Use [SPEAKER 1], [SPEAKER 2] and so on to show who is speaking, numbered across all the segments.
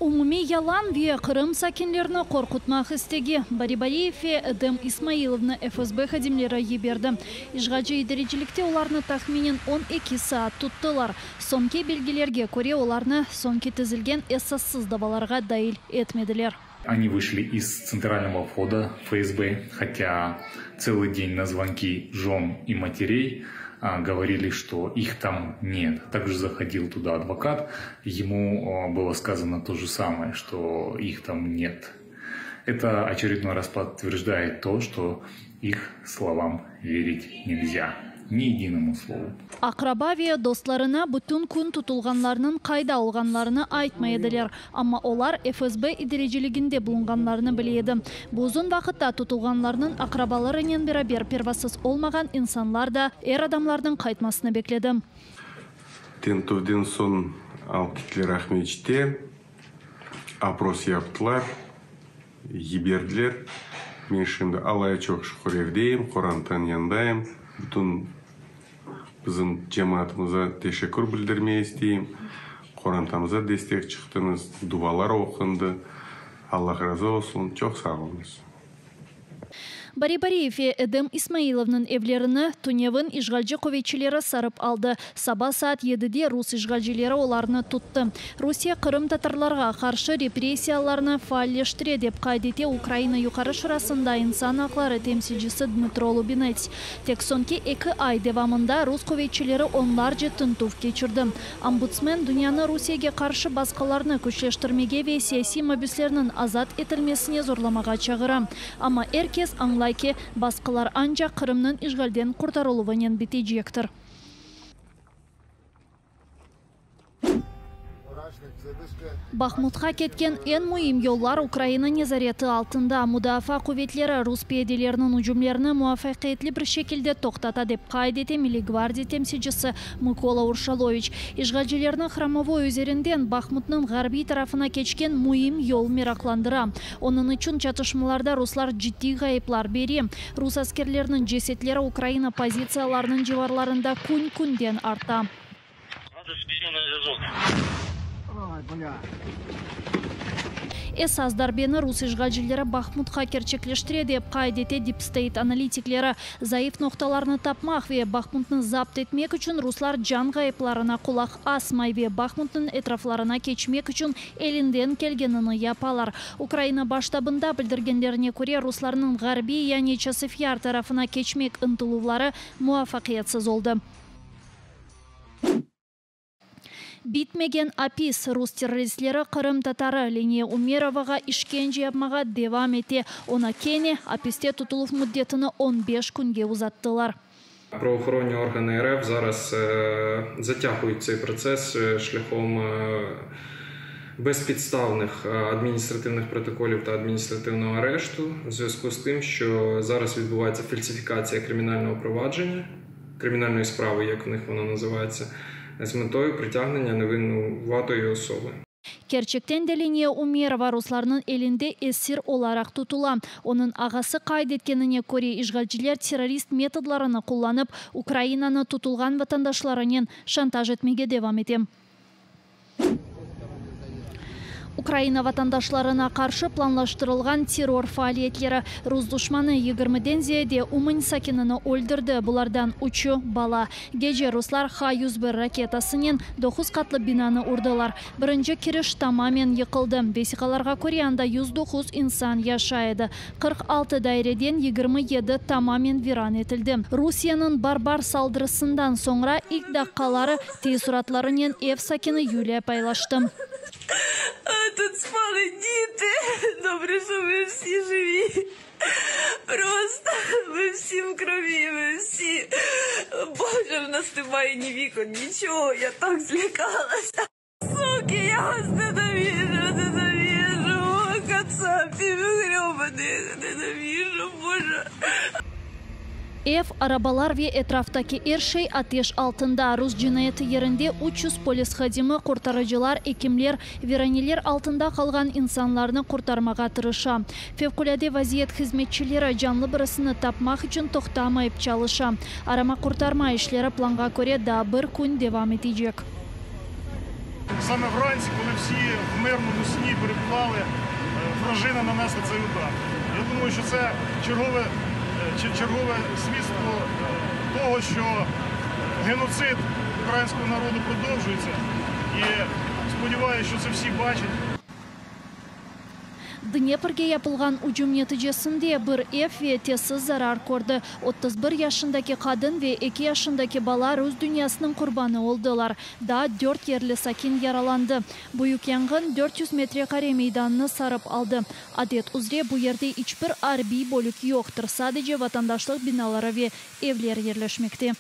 [SPEAKER 1] Umumiy yalan ve Qırım sakinlerini qorqutmaq istegi, Bari Bariyev ve Edem İsmailovnı FSB hadimleri yiberdi. İşğalci idarecilikte olarnı tahminen 12 saat tuttılar. Soñki belgilerge köre, olarnı soñki tizilgen esassız davalarğa dail etmediler.
[SPEAKER 2] Они вышли из центрального входа ФСБ, хотя целый день на звонки жен и матерей говорили, что их там нет. Также заходил туда адвокат, ему было сказано то же самое, что их там нет. Это очередной раз подтверждает то, что их словам верить нельзя. Ни единому слову.
[SPEAKER 1] Aqraba ve dostlarına bütün kün tutulğanlarnıñ qayda olğanlarını aytmay ediler, amma olar FSB idareciliginde bulunğanlarını bile edi. Bu uzun vaqıtta tutulğanlarnıñ aqrabalarınen beraber pervasız olmağan insanlar da er adamlarnıñ qaytmasını bekledi.
[SPEAKER 3] Tintüvden soñ alıp kettiler Aqmescitte, opros yaptılar, yiberdiler. Men şimdi Allaya çoq şükür evdeyim, qorantam yanındayım. Bütün bizim cemaatımıza teşekkür bildirmege isteyim. Qorantamıza destek çıqtıñız, duvalar oqundı. Allah razı olsun, çoq sağ oluñız.
[SPEAKER 1] Bari Bariyev ve Edem İsmailovnıñ evlerini tünevin işğalci quvetçileri sarıp aldı. Saba saat yedide rus işğalcileri olarnı tuttı. Rusiye qırımtatarlarğa qarşı repressiyalarnı faalleştire, dep qayd ete Ukraina Yuqarı Şurasında insan aqları temsilcisi Dmıtro Lubinets. Tek soñki eki ay devamında rus quvetçileri onlarca tintüv keçirdi. Ombudsmen dünyanı Rusiyege qarşı basqılarnı küçleştirmege ve siyasiy mabüslerniñ azat etilmesine zorlamağa çağıra. Amma er kes añlay ki, basqılar ancaq Qırımnıñ işğalden qurtarıluvınen bitecektir. Bahmutqa ketken eñ müim yollar Ukraina nezareti altında. Mudafaa quvetleri rus piyadeleriniñ ücümlerini muvafaqiyetli bir şekilde toqtata, dep qayd ete Milliy gvardiya temsilcisi Mıkola Urşaloviç. İşğalcilerni Hramovoy üzerinden Bahmutnıñ ğarbiy tarafına keçken müim yol meraqlandıra. Onıñ içün çatışmalarda ruslar ciddiy ğayıplar bere. Rus askerleriniñ cesetleri Ukraina pozitsiyalarınıñ civarlarında kün-künden arta. Esas darbeni rus işğalcileri Bahmutqa kerçekleştire, dep qayd ete Deep State analitikleri. Zayıf noqtalarnı tapmaq ve Bahmutnı zapt etmek içün ruslar can ğayıplarına qulaq asmay ve Bahmutnıñ etraflarına keçmek içün elinden kelgenini yapalar. Ukraina Baş ştabında bildirgenlerine köre, ruslarnıñ ğarbiy, yani Çasov Yar tarafına keçmek ıntıluvları muvafaqiyetsiz oldı. Bitmegen apis, rus terroristleri qırımtatarı Leniye Umerovağa işkence yapmağa devam ete, oña kene apiste tutuluv müddetini on beş künge uzattılar.
[SPEAKER 4] Pravoohoronniy organı RF zaraz zatâguyut tsey protsess şlâhom bezpidstavnıh administrativnıh protokolів ta administrativnogo areştu v zv'язку z тим, що зараз відбувається фальсифікація кримінального провадження, kriminalnoyi spravı, як в них воно називається, з метою притягнення невинуватої особи.
[SPEAKER 1] Kerçekten de Leniye Umerova ruslarnıñ elinde esir olaraq tutula. Onıñ ağası qayd etkenine köre, işğalciler terrorist metodlarını qullanıp, Ukrainanı tutulğan vatandaşlarınen şantaj etmege devam ete. Ukraina vatandaşlarına qarşı planlaştırılğan terror faaliyetleri. Rus duşmanı yigirmiden ziyade Umın sakinini öldürdi, bulardan üçü, bala. Gece ruslar H 101 raketasınen doquz qatlı binanı urdılar. Birinci kiriş tamamen yıqıldı. Vesiqalarğa köre, anda 109 insan yaşay edi. 46 daireden 27 tamamen viran etildi. Rusiyeniñ barbar saldırısından soñra ilk daqqaları teessuratlarınen ev sakini Yuliya paylaştı.
[SPEAKER 5] Тут спали діти. Добре, що ми всі живі. Просто ми всі в крові, ми всі. Боже, в нас немає ні вікон, нічого. Я так злякалася. Суки, я вас ненавижу, ненавижу. Кацапів гребаних, ненавижу, боже.
[SPEAKER 1] Ev, arabalar ve etraftaki er şey ateş altında. Rus cinayeti yerinde 300 polis hadimi, qurtarıcılar, ekimler, viraneler altında qalğan insanlarnı qurtarmağa tırışa. Fevqulâde vaziyet hızmetçileri canlı birisini tapmaq içün toqtamayıp çalışa. Arama-qurtarma işleri planğa köre daa bir kün devam etecek.
[SPEAKER 6] Same vranці, коли всі в мирному сні перебували, вражина нанесла цей удар. Я думаю, що це чергове, чергове свідство того, що геноцид українського народу продовжується. І сподіваюся, що це всі бачать.
[SPEAKER 1] Dneprge yapılğan ücüm neticesinde bir ev ve tesis zarar kördi. 31 yaşındaki qadın ve eki yaşındaki bala rus dünyasınıñ qurbanı oldılar. Daa dört yerli sakin yaralandı. Büyük yanğın 400 metre kare meydanını sarıp aldı. Adet üzre bu yerde iç bir arbiy bölük yoqtır, sadece vatandaşlıq binaları ve evler yerleşmekte.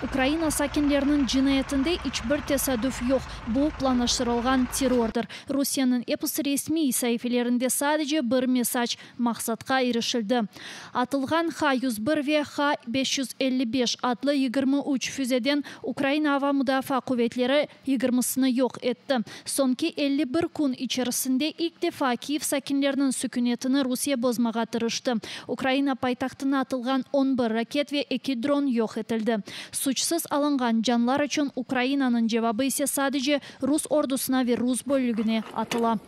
[SPEAKER 1] Ukraina sakinleriniñ cinayetinde iç bir tesadüf yoq, bu planlaştırılğan terrordır. Rusiyeniñ episi resmiy saifelerinde sadece bir mesac, maqsatqa irişildi. Atılğan H 101 ve H 555 adlı 23 füzeden Ukraina Ava mudafaa quvetleri yigirmisini yoq etti. Soñki 51 kün içerisinde ilk defa Kiyev sakinleriniñ sükünetini Rusiye bozmağa tırıştı. Ukraina paytahtına atılğan 11 raket ve eki dron yoq etildi. Suçsız alınğan canlar içün Ukrainanıñ cevabı ise sadece rus ordusına ve rus bölügine atıla.